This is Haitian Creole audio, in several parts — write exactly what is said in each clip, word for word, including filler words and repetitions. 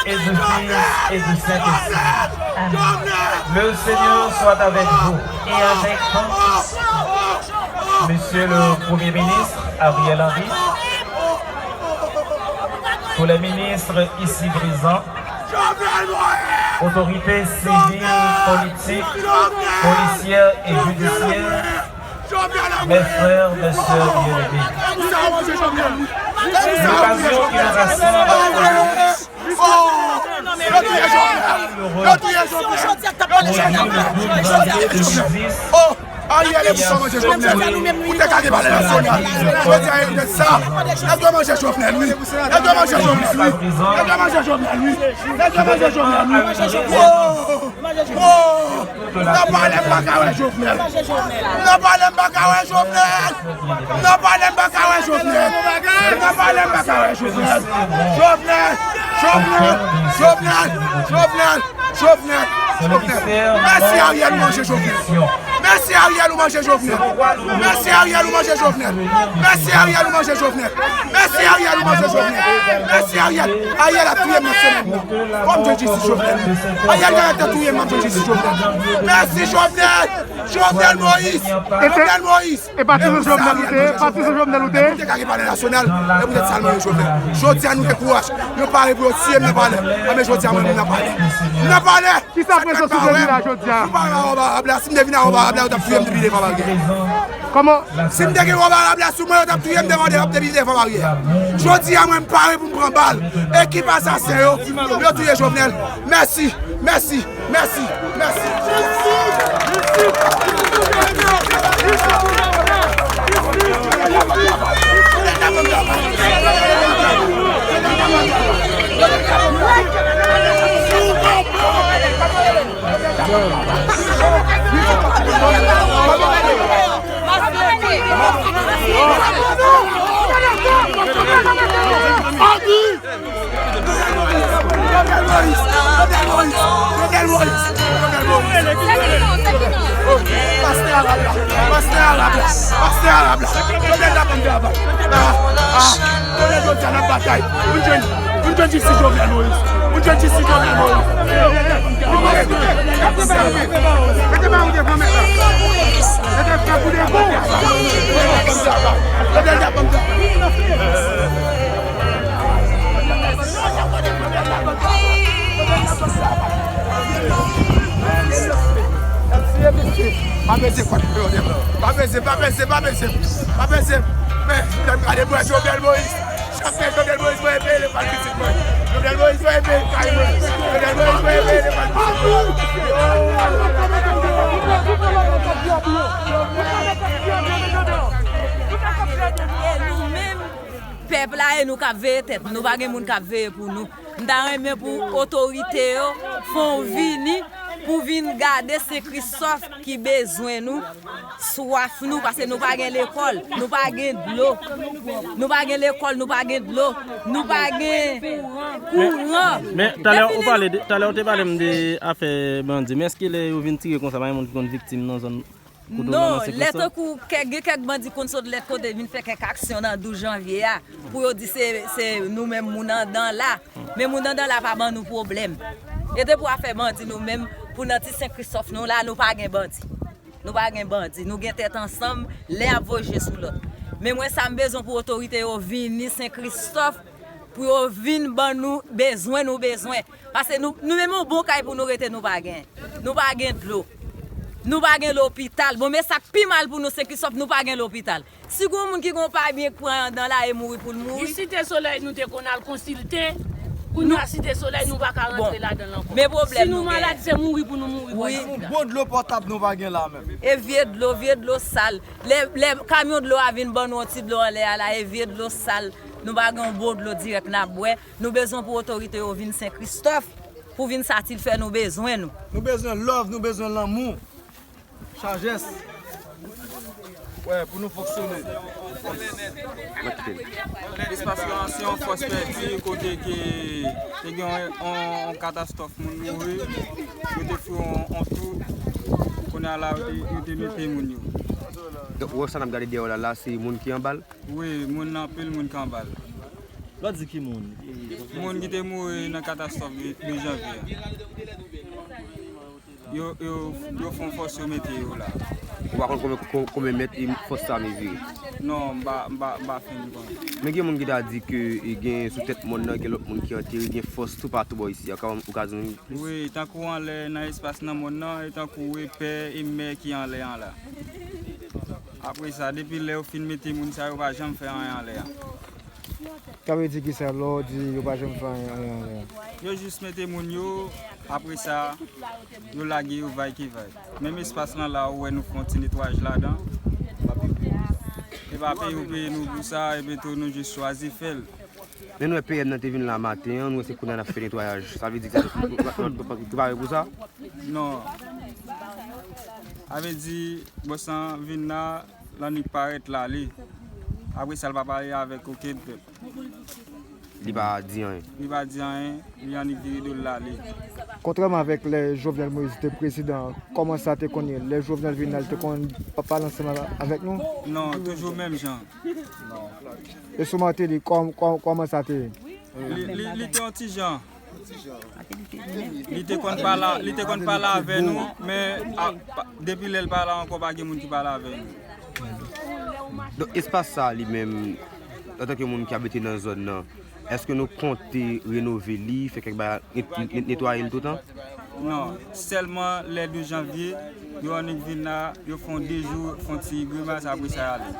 et du Fils et du Saint-Esprit. Amen. Le Seigneur soit avec vous et avec vous. Monsieur le Premier ministre Ariel Henry, tous les ministres ici présents, autorités civiles, politiques, policières et judiciaires, mes frères, mes sœurs bien-aimés, l'occasion qui nous rassemble aujourd'hui pour le douze janvier deux mille dix, Ariel e pou sa manje Jovenel. Ou te ka gen palè nasyonal. Jodi a, yo te sa. Nèg yo manje Jovenel, wi. Nèg yo manje Jovenel, wi. Nèg yo manje Jovenel, wi. Nèg yo manje Jovenel, wi. Oh! Oh! Nan palè m pa ka wè Jovenel. Nan palè m pa ka wè Jovenel. Nan palè m pa ka wè Jovenel. Nan palè m pa ka wè Jovenel. Jovenel! Jovenel! Jovenel! Jovenel! Jovenel! Jovenel! Mèsi Ariel, ou manje Jovenel. Mèsi Ariel, ou manje Jovenel. Mèsi Ariel, ou manje Jovenel. Mèsi Ariel, ou manje Jovenel. Mèsi Ariel, ou manje Jovenel. Mèsi Ariel. Ariel ap touye m nan semèn nan. Fò m jwenn jistis Jovenel. Ariel genlè te touye m, m ap jwenn jistis Jovenel. Mèsi Jovenel. Jovenel Moïse. Jovenel Moïse. E patizan Jovenel ou te ye? Patizan Jovenel ou te ye? Te ka gen palè nasyonal, e poutèt sa l mande Jovenel. Jodi a nou gen kouraj, yo pare pou yo tiye m nan palè. Anben jodi a mwen menm nan palè. Nan palè! Kisa prezans ou te vin la jodi a? Si m pa gen wòb arab la, si m te vin a wòb arab la, yo t ap touye m depi devan baryè. Kòman? Si m te gen wòb arab la sou mwen, yo t ap touye m devan, depi devan baryè. Jodi a mwen m pare pou m pran bal. Ekip asasen yo, yo touye Jovenel. Mèsi, mèsi. Mèsi, mèsi. Jovenel Moïse! Jovenel Moïse! Jovenel Moïse! Jovenel Moïse! Pastè arab la! Pastè arab la! Pastè arab la! Jovenel la bann travay! Ah! Ah! Jovenel jodi a n ap batay! Moun jwenn, moun jwenn jistis Jovenel Moïse! Moun jwenn jistis Jovenel Moïse! Mete ba ou devan mèt la! Mete ba ou devan mèt la! Jovenel la bann travay! Pa peze, pa peze, pa peze, pa peze, pa peze. Men, lè m gade bwè Jovenel Moïse, chak fè Jovenel Moïse voye peye lekòl pitit mwen. Jovenel Moïse voye peye kay mwen. Jovenel Moïse voye peye lekòl pitit mwen. E nou menm, pèp la, e nou k ap veye tèt nou. Nou pa gen moun k ap veye pou nou. M ta renmen pou otorite yo fè w vini pou vin gade Sen Kristòf ki bezwen nou, swaf nou, paske nou pa gen lekòl, nou pa gen dlo. Nou pa gen lekòl, nou pa gen dlo, nou pa gen kouran. Men, talè ou pale de, talè ou te pale m de afè bandi, men èske lè yo vin tire konsa, pa gen moun ki konn viktim nan zòn? Non, lè tankou kèk, gen kèk bandi konn sot lòt kote vin fè kèk aksyon nan douz janvye a, pou yo di se, se nou menm moun andan la. Men moun andan la pa ban nou pwoblèm. E te pou afè bandi nou menm, pou nan ti Sen Kristòf nou la, nou pa gen bandi. Nou pa gen bandi, nou gen tèt ansanm, lè ap voye je sou lòt. Men mwen sa m bezwen pou otorite yo vini Sen Kristòf, pou yo vin ban nou bezwen nou bezwen. Paske nou, nou menm yon bon kay pou nou rete, nou pa gen. Nou pa gen dlo. Nou pa gen lopital. Bon, men sa k pi mal pou nou, Sen Kristòf, nou pa gen lopital. Si gon moun ki gon pa byen k pran andan la e mouri pou l mouri. Site Solèy nou te konn al konsilte. Kounye a Site Solèy nou pa ka rantre ladan l ankò. Men pwoblèm nou genyen. Si nou malad, se mouri pou nou mouri. Wi. Yon bon dlo potab nou pa gen la menm. E vye dlo, vye dlo sal. Lè, lè kamyon dlo a vin ban nou yon ti dlo anlè a la, e vye dlo sal. Nou pa gen yon bon dlo dirèk n ap bwè. Nou bezwen pou otorite yo vin Sen Kristòf pou vin satisfè nou bezwen nou. Nou bezwen love, nou bezwen lanmou. Sajès. Wè, pou nou fonksyone. Espas lan se yon fòs pèdi kote ke te gen yon, yon, yon katastwòf, moun mouri. Yo te fè yon, yon tou. Kounye a la, yo te, yo te mete moun yo. Donk, wè sa n ap gade dèyè w la, la, se moun ki anba l? Wi, moun nan, anpil moun ki anba l. Lò di ki moun? Moun ki te mouri nan katastwòf de, de janvye a. Yo, yo, yo fè yon fòs yo mete yo la. Ou pa konn konbyen, kon- konbyen mèt e fòs sa mezire? Non, m pa, m pa, m pa fin konnen. Men gen moun ki ta di ke e gen sou tèt mòn nan, gen lòt moun ki antere, gen fòs toupatou bò isi a. Ou ka, ou ka di nou plis? Wi, tankou anlè nan espas nan mòn nan, e tankou e pè e mè ki anlè an la. Apre sa, depi lè yo fin mete moun sa yo, pa janm fè anyen anlè a. Sa vle di kisa lè w di yo pa janm fè anyen, anyen anlè a? Yo jis mete moun yo, apre sa, yo lage yo vay ki vay. Menm espas lan la, ou wè nou fè yon ti netwayaj ladan. E pa peye yo peye nou pou sa, epi tou nou jis chwazi fè l. Men nou wè P M nan te vin la maten an, nou wè se kounye a n ap fè netwayaj. Sa vle di ki sa nou, nou, nou, nou, nou, nou pare pou sa? Non. Sa vle di, bòs lan vin la, l annik parèt l ale. Apre sa, l pa pale avèk okenn pèp. Li pa di anyen. Li pa di anyen, li annik vire do l l ale. Kontrèman avèk lè Jovenel Moïse te prezidan an, kòman sa te konn ye? Lè Jovenel vin la, li te konn pa- pale ansanm avèk nou? Non, toujou menm jan. E sou Martelly, kòm- kòm- kòman sa te ye? Li, li, li te yon ti jan. Li te konn pale, li te konn pale avè nou, men a- pa- depi lè l pa la ankò, pa gen moun ki pale avè nou. Donk, espas sa a li menm, antanke moun ki abite nan zòn nan, èske nou konte renove li, fè kèk bagay, net- net- netwaye l toutan? Non, sèlman lè de janvye, yo annik vin la, yo fè yon de jou, fè yon ti grimas, apre sa y ale.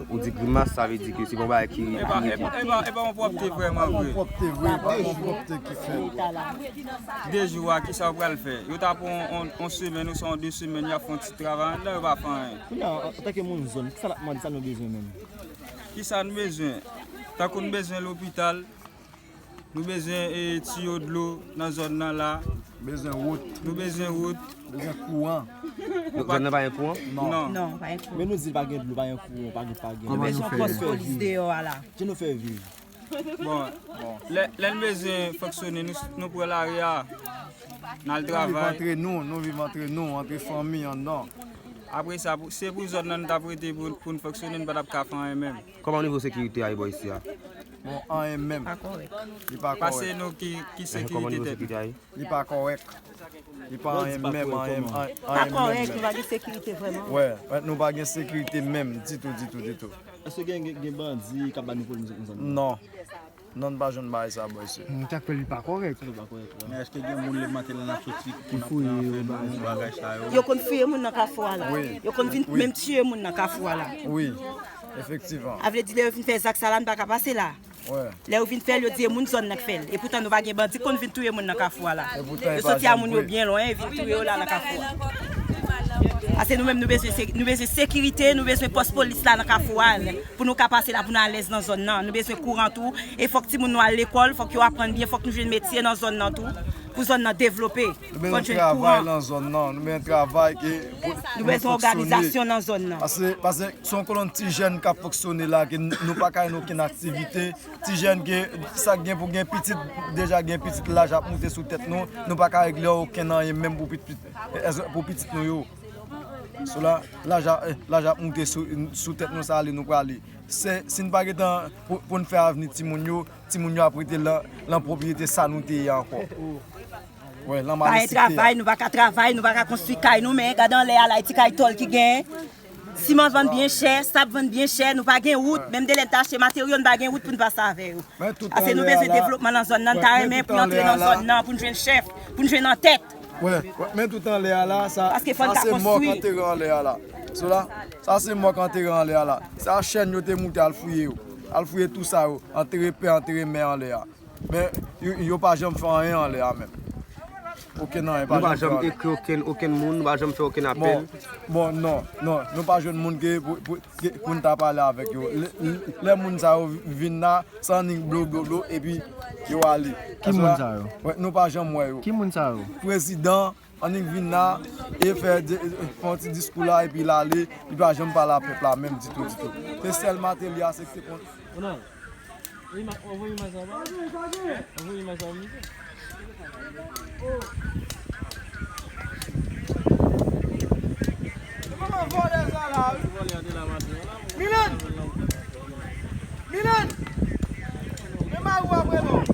Ou di grimas, sa vle di ke se pa yon bagay ki, e pa, ki e pa, e pa, e pa yon pwòpte vrèman vre. Pwòpte vre, pa yon pwòpte ki fèt. De jou a, kisa yo pral fè? Yo ta pran yon, yon, yon semèn oswa yon de semèn, y ap fè yon ti travay anndan, yo pa fè anyen. Kounye a, antanke moun zòn, kisa n ap mande, sa nou bezwen menm? Kisa nou bezwen? Tankou nou bezwen lopital, nou bezwen, e, tiyo dlo nan zòn nan la. Bezwen wout. Nou bezwen wout. Bezwen kouran. Donk, zòn nan pa gen kouran? Non. Non. Non, pa gen kouran. Men nou di pa gen dlo, pa gen kouran, pa gen, pa gen. Kòman nou fè? Nou bezwen pòs polis deyò a la. Jan nou fè viv? Bon, lè, lè n bezwen fonksyone, nou, nou pran lari a, n al travay. Nou viv antre nou, nou viv antre nou, antre fanmi anndan. Apre sa, pou- se pou zòn nan nou t ap rete pou, pou n fonksyone, n pa t ap ka fè anyen menm. Kòman nivo sekirite a ye bò isi a? Bon, anyen menm. Pa kòrèk. Li pa kòrèk. Pase nou ki, ki sekirite tèt nou. Li pa kòrèk. Li pa anyen menm, anyen, anyen menm. Pa kòrèk, nou pa gen sekirite vrèman. Wè, wè, nou pa gen sekirite menm, ditou, ditou, ditou. Èske gen, gen, gen bandi k ap ba nou pwoblèm nan zòn nan? Non. Non, n pa jwenn bagay sa bò isi. Hmm, sa k fè li pa kòrèk. Sa k fè li pa kòrèk la. Men èske gen moun lè maten lan ap soti ki fouye yo, bagay sa yo? Yo konn fouye moun nan kafou a la. Wi. Yo konn vin menm tiye moun nan kafou a la. Wi, efektivman. A vle di lè yo vin fè zak sa la, n pa ka pase la. Wè. Lè yo vin fè l, yo di e moun zòn nan k fè l. E poutan nou pa gen bandi k konn vin touye moun nan kafou a la. Yo soti a moun yo byen lwen, vin touye yo la nan kafou a. Ase nou menm nou bezwen se- nou bezwen sekirite, nou bezwen pòs polis la nan kafou a. Pou nou ka pase la, pou nou alèz nan zòn nan. Nou bezwen kouran tou. E fòk timoun nou al lekòl, fòk yo aprann byen, fòk nou jwenn metye nan zòn nan tou. Pou zòn nan devlope. Nou bezwen travay nan zòn nan. Nou bezwen travay ke pou- Nou bezwen òganizasyon nan zòn nan. Pase, pase se yon kolonn ti jèn k ap fonksyone la, ke n- nou pa ka jwenn okenn aktivite. Ti jèn ke sa gen pou gen pitit, deja gen pitit, laj ap moute sou tèt nou. Nou pa ka regle okenn anyen menm pou pit- pit- pou pitit nou yo. Sou la, laj a- laj ap moute sou, sou tèt nou, sa ale nou prale. Se, si n pa gentan pou, pou n fè avni timoun yo, timoun yo ap rete lan, lan pwopriyete sa nou te ye ankò. Wè, lan malesite a. Pa gen travay, nou pa ka travay, nou pa ka konstwi kay nou, men gade anlè a la, e ti kay tòl ki gen. Siman vann byen chè, sab vann byen chè, nou pa gen wout, menm de lè n ta achte materyo, n pa gen wout pou n pase avè yo. Ase nou bezwen devlopman nan zòn nan, n ta renmen pou n antre nan zòn nan, pou n jwenn chèf, pou n jwenn antèt. Wè, wè, men tout anlè a la, sa, sa se mò k antere anlè a la. Sou la, sa se mò k antere anlè a la. Sa chèn yo te moute al fouye yo. Al fouye tou sa yo, antere pè, antere mè anlè a. Men, yo, yo pa janm fè anyen anlè a menm. Okenn anyen pa janm fè anlè. Nou pa janm ekri okenn, okenn moun, nou pa janm fè okenn apèl. Bon, bon, non, non, nou pa jwenn moun ke pou, pou, ke pou n ta pale avèk yo. Lè, lè, lè moun sa yo vin la, se annik blo, blo, blo, epi yo ale. Ki moun sa yo? Wè, nou pa janm wè yo. Ki moun sa yo? Prezidan, annik vin la, e fè de- fè yon ti diskou la, epi l ale, li pa janm pale a pèp la menm ditou, ditou. Se sèl Martelly a, se ki te konn- Anvoye imaj la ba mwen. Anvoye imaj la ba mwen. Vòlè a te la maten an la. Milan! Milan! Ou ap rele w.